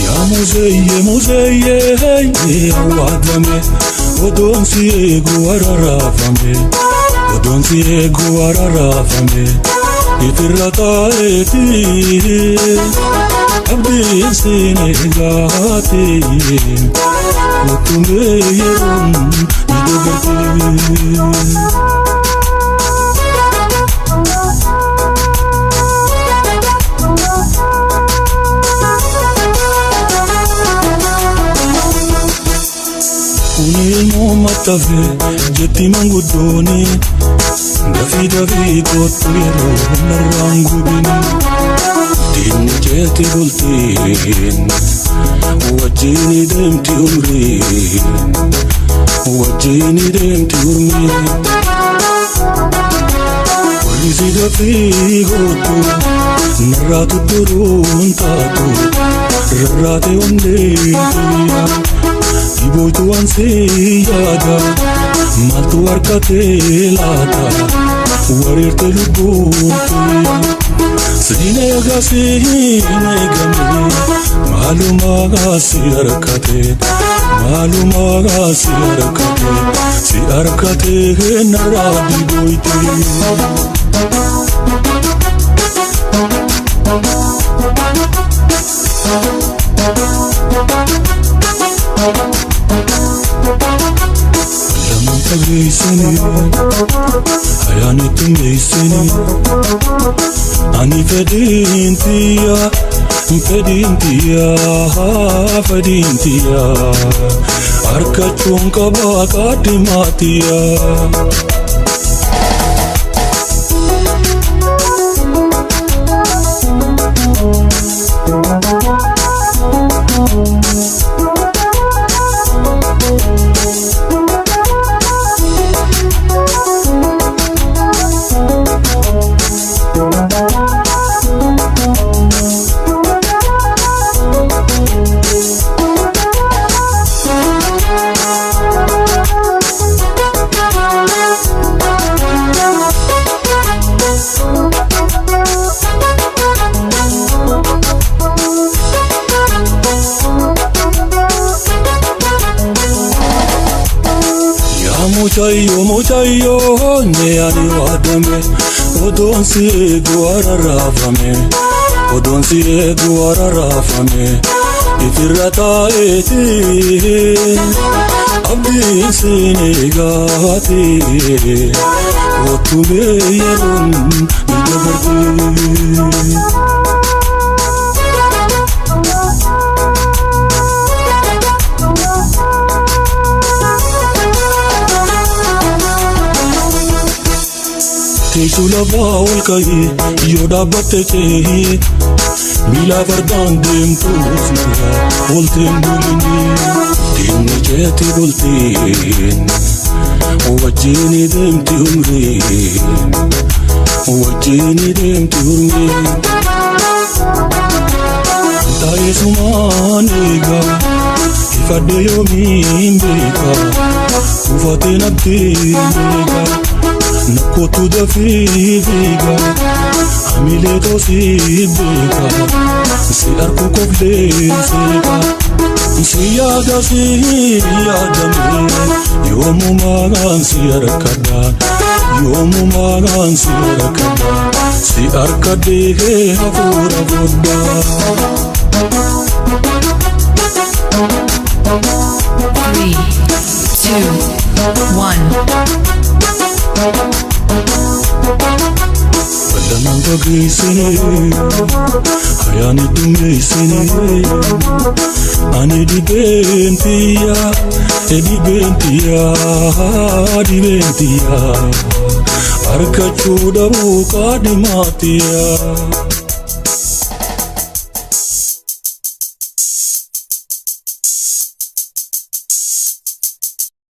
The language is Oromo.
Yaa muzeeyye muzeeyye awwaadame odoon si eegu araraafame odoon si eegu araraafame ifirra taa'eeti abdiin siin eegaati kottumee yeroon ni dabarti. Kun ilmoo tafe jetti manguddooni dafii dafii kottu yeroo narraan gubini. Diinni jeeti bultiin wajjin deemti umriin wajjin deemti umriin. Warri si dafii kottu narraa tudduruun taatu rarraate onneen. Dhibootu waan si yaada maaltu harkatee laata wareerte lubbuun siin eega siin eegame maalumaa si harkate maalumaa si harkate si harkate narraa dhibooyte. Lamaan dhageessanii ayyaanitti meessanii ani fedhiin tiyyaa fedhiin tiyyaa fedhiin tiyyaa harkachuun qabaa qaadhimaa tiyyaa. Yaa mucayyoo mucayyoo ani waadame odoon si eegu araraafame odoon si eegu araraafame ifirra taa'eeti abdiin siin eegaati kottumee yeroon ni dabarti. Teessoo lafaa ol ka'ee yoo dhaabbatte ce'ee miila fardaan deemtuus narraa oolteen bulini. Diinni jeeti bultiin wajjin deemti umriin wajjin deemti umriin. Taa'eesumaan eegaa ifadhe yoomiin beekaa kuufateen abdiin eegaa. Nakkootu dafii fiigaa hamilee toosii beekaa si arku koflee seekaa si yaada si yaadame yoomumaan si harkadha yoomumaan si harkadha si harkadhee hafuura foddaa. 3, 2, 1. Lamaan dhageessanii ayyaani dummeessanii ani dhibeen tiyyaa dhibeen tiyyaa dhibeen tiyyaa Harkachuu dhabuu kaadhimaatiya.